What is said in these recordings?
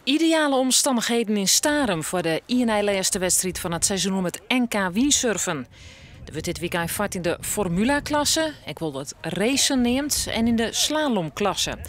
Ideale omstannichheden yn Starum foar de ien-nei-lêste wedstriid fan it seizoen om it NK wynsurfen. Der wurdt dit wykein fard yn de Formula-klasse, ek wol it racen neamd, en yn de slalomklasse.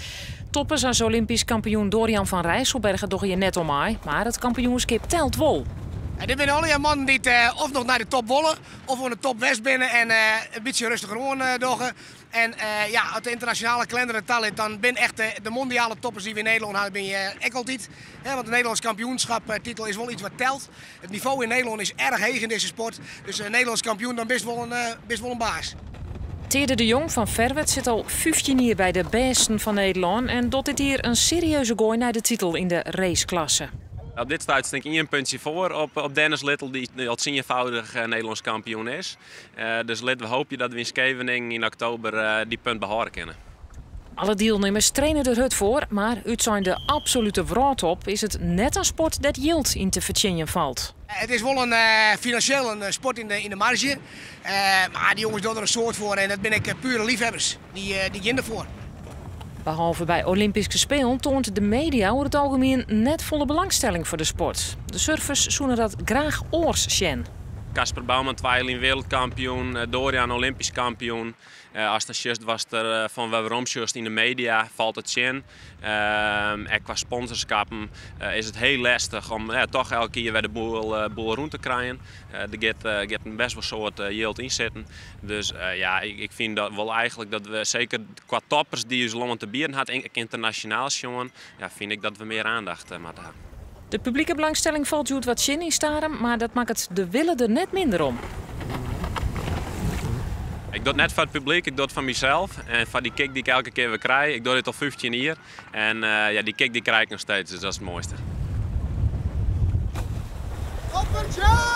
Toppers as Olympysk kampioen Dorian van Rijsselberghe dogge hjir net oan mei, mar it kampioenskip telt wol. En dit binne allegear mannen dy't of noch nei de top wolle, of oan de top west binne en in bytsje rêstiger oan dogge. En ja, as de ynternasjonale kalinder it talit, dan binne echt de mondiale toppers dy't we yn Nederlân hawwe, binne hjir ek altyd. Want de Nederlânsk kampioenskaptitel is wol iets wat telt. It nivo yn Nederlân is erch heech yn dizze sport. Dus Nederlânsk kampioen, dan bist wol in baas. Teade de Jong fan Ferwert sit al 15 jier by de bêsten fan Nederlân en docht dit jier in serieuze goai nei de titel yn de raceklasse. Op dit stuit stean ik ien puntsje foar op Dennis Littel, dy't al tsienfâldich Nederlânsk kampioen is. Dus litte we hoopje dat we yn Skeveningen yn oktober dy punt behâlde kinne. Alle dielnimmers traine der hurd foar, mar útsein de absolute wrâldtop is it net in sport dêr't jild yn te fertsjinjen falt. It is wol in finansjeel in sport yn de marge, mar dy jonges dogge der in soad foar en dat binne ek pure leafhebbers, dy gean derfoar. Behalve by Olympyske Spelen toant de media oer it algemien net folle belangstelling foar de sport. De surfers soene dat graach oars sjen. Casper Bouwman twa jier lyn wereldkampioen, Dorian Olympysk kampioen. Ast dan sjochst watst der fan wer werom sjochst yn de media, falt it tsjin. Ek kwa sponsorskappen is it hiel lestich om toch elke jier wer de boel rûn te krijen. Der giet in best wol soad jild yn sitten. Dus ja, ik fyn dat wol eigentlik dat we seker kwa toppers dy't ús lân te bieden hat, ek ynternasjonaal sjoen, ja, fyn ik dat we mear oandacht moatte ha. De publike belangstelling falt hjoed wat tsjin yn Starum, mar dat makket de wille der net minder om. Ik doch it net foar it publyk, ik doch it foar mysels en foar dy kick dy't ik elke kear wer krij. Ik doch dit al 15 jier en ja, dy kick dy krij ik noch steeds, dus dat is it moaiste. Toppertje!